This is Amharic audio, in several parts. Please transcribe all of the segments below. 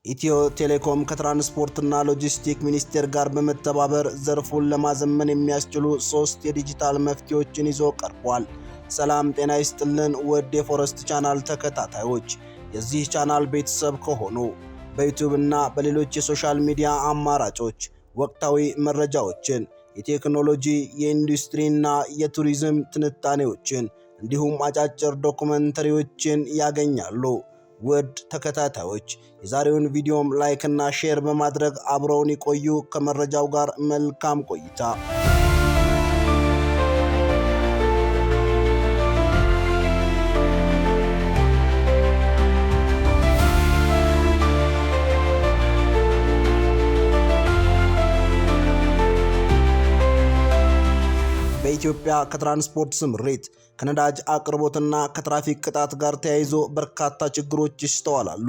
ኢትዮ ቴሌኮም ከትራንስፖርትና ሎጂስቲክ ሚኒስቴር ጋር በመተባበር ዘርፉን ለማዘመን የሚያስችሉ ሶስት የዲጂታል መፍትሄዎችን ይዞ ቀርቧል። ሰላም ጤና ይስጥልን ውድ የፎረስት ቻናል ተከታታዮች፣ የዚህ ቻናል ቤተሰብ ከሆኑ በዩቲዩብ እና በሌሎች የ social media አማራጮች ወቅታዊ መረጃዎችን፣ የቴክኖሎጂ፣ የኢንዱስትሪና የቱሪዝም ትንታኔዎችን እንዲሁም አጫጭር ዶኩመንተሪዎችን ያገኛሉ። ውድ ተከታታዮች፣ የዛሬውን ቪዲዮም like እና share በማድረግ አብረውን ይቆዩ። ከመረጃው ጋር መልካም ቆይታ። በኢትዮጵያ ከትራንስፖርት ስምሪት፣ ከነዳጅ አቅርቦትና ከትራፊክ ቅጣት ጋር ተያይዞ በርካታ ችግሮች ይስተዋላሉ።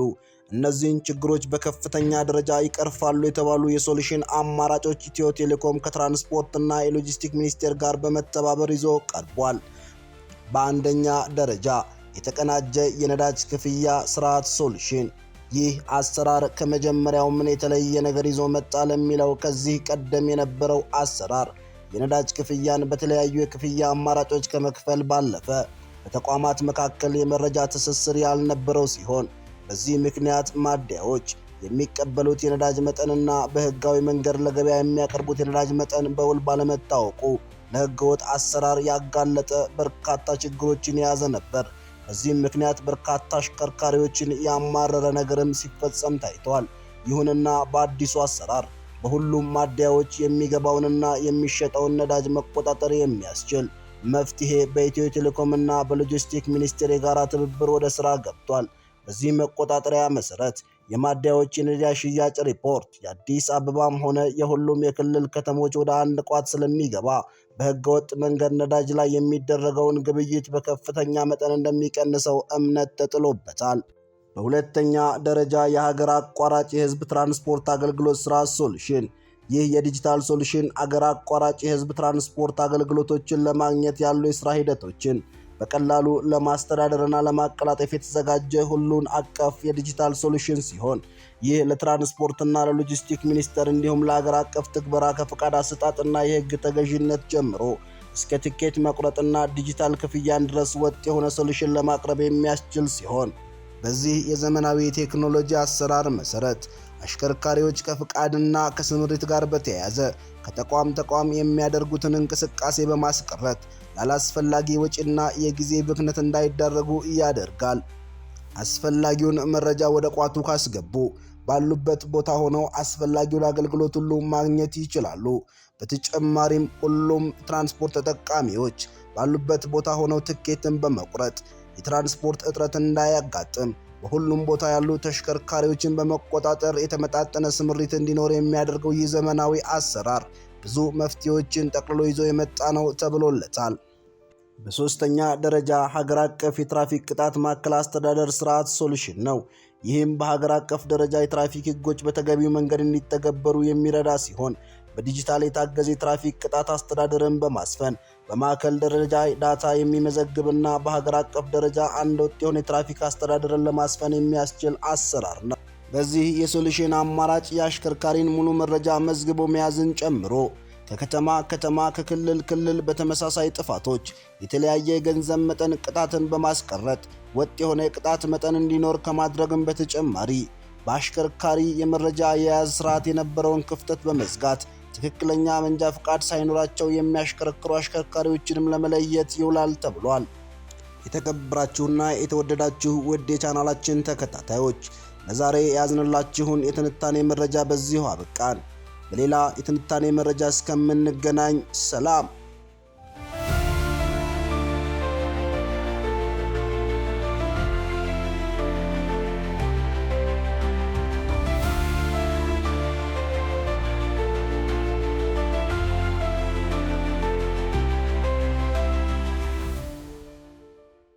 እነዚህን ችግሮች በከፍተኛ ደረጃ ይቀርፋሉ የተባሉ የ solution አማራጮች ኢትዮ ቴሌኮም ከትራንስፖርትና የሎጂስቲክ ሚኒስቴር ጋር በመተባበር ይዞ ቀርቧል። በአንደኛ ደረጃ የተቀናጀ የነዳጅ ክፍያ ስርዓት solution። ይህ አሰራር ከመጀመሪያው ምን የተለየ ነገር ይዞ መጣ ለሚለው፣ ከዚህ ቀደም የነበረው አሰራር የነዳጅ ክፍያን በተለያዩ የክፍያ አማራጮች ከመክፈል ባለፈ በተቋማት መካከል የመረጃ ትስስር ያልነበረው ሲሆን፣ በዚህ ምክንያት ማደያዎች የሚቀበሉት የነዳጅ መጠንና በህጋዊ መንገድ ለገበያ የሚያቀርቡት የነዳጅ መጠን በውል ባለመታወቁ ለህገወጥ አሰራር ያጋለጠ በርካታ ችግሮችን የያዘ ነበር። በዚህም ምክንያት በርካታ አሽከርካሪዎችን ያማረረ ነገርም ሲፈጸም ታይተዋል። ይሁንና በአዲሱ አሰራር በሁሉም ማደያዎች የሚገባውንና የሚሸጠውን ነዳጅ መቆጣጠር የሚያስችል መፍትሄ በኢትዮ ቴሌኮም እና በሎጂስቲክ ሚኒስቴር የጋራ ትብብር ወደ ስራ ገብቷል። በዚህ መቆጣጠሪያ መሰረት የማደያዎች የነዳጅ ሽያጭ ሪፖርት የአዲስ አበባም ሆነ የሁሉም የክልል ከተሞች ወደ አንድ ቋት ስለሚገባ በህገወጥ መንገድ ነዳጅ ላይ የሚደረገውን ግብይት በከፍተኛ መጠን እንደሚቀንሰው እምነት ተጥሎበታል። በሁለተኛ ደረጃ የሀገር አቋራጭ የህዝብ ትራንስፖርት አገልግሎት ስርዓት solution። ይህ የዲጂታል solution አገር አቋራጭ የህዝብ ትራንስፖርት አገልግሎቶችን ለማግኘት ያሉ የስራ ሂደቶችን በቀላሉ ለማስተዳደርና ለማቀላጠፍ የተዘጋጀ ሁሉን አቀፍ የዲጂታል solution ሲሆን፣ ይህ ለትራንስፖርትና ለሎጂስቲክ ሚኒስቴር እንዲሁም ለአገር አቀፍ ትግበራ ከፈቃድ አሰጣጥና የህግ ተገዥነት ጀምሮ እስከ ትኬት መቁረጥና ዲጂታል ክፍያን ድረስ ወጥ የሆነ solution ለማቅረብ የሚያስችል ሲሆን፣ በዚህ የዘመናዊ የቴክኖሎጂ አሰራር መሰረት አሽከርካሪዎች ከፍቃድና ከስምሪት ጋር በተያያዘ ከተቋም ተቋም የሚያደርጉትን እንቅስቃሴ በማስቀረት ላላስፈላጊ ወጪና የጊዜ ብክነት እንዳይዳረጉ ያደርጋል። አስፈላጊውን መረጃ ወደ ቋቱ ካስገቡ ባሉበት ቦታ ሆነው አስፈላጊውን አገልግሎት ሁሉ ማግኘት ይችላሉ። በተጨማሪም ሁሉም ትራንስፖርት ተጠቃሚዎች ባሉበት ቦታ ሆነው ትኬትን በመቁረጥ የትራንስፖርት እጥረት እንዳያጋጥም በሁሉም ቦታ ያሉ ተሽከርካሪዎችን በመቆጣጠር የተመጣጠነ ስምሪት እንዲኖር የሚያደርገው ይህ ዘመናዊ አሰራር ብዙ መፍትሄዎችን ጠቅልሎ ይዞ የመጣ ነው ተብሎለታል። በሶስተኛ ደረጃ ሀገር አቀፍ የትራፊክ ቅጣት ማዕከል አስተዳደር ስርዓት solution ነው። ይህም በሀገር አቀፍ ደረጃ የትራፊክ ሕጎች በተገቢው መንገድ እንዲተገበሩ የሚረዳ ሲሆን፣ በዲጂታል የታገዘ የትራፊክ ቅጣት አስተዳደርን በማስፈን በማዕከል ደረጃ data የሚመዘግብና በሀገር አቀፍ ደረጃ አንድ ወጥ የሆነ የትራፊክ አስተዳደርን ለማስፈን የሚያስችል አሰራር ነው። በዚህ የ solution አማራጭ የአሽከርካሪን ሙሉ መረጃ መዝግቦ መያዝን ጨምሮ ከከተማ ከተማ፣ ከክልል ክልል በተመሳሳይ ጥፋቶች የተለያየ የገንዘብ መጠን ቅጣትን በማስቀረት ወጥ የሆነ የቅጣት መጠን እንዲኖር ከማድረግም በተጨማሪ በአሽከርካሪ የመረጃ አያያዝ ስርዓት የነበረውን ክፍተት በመዝጋት ትክክለኛ መንጃ ፍቃድ ሳይኖራቸው የሚያሽከረክሩ አሽከርካሪዎችንም ለመለየት ይውላል ተብሏል። የተከበራችሁና የተወደዳችሁ ውድ የቻናላችን ተከታታዮች፣ ለዛሬ የያዝንላችሁን የትንታኔ መረጃ በዚሁ አበቃን። በሌላ የትንታኔ መረጃ እስከምንገናኝ ሰላም።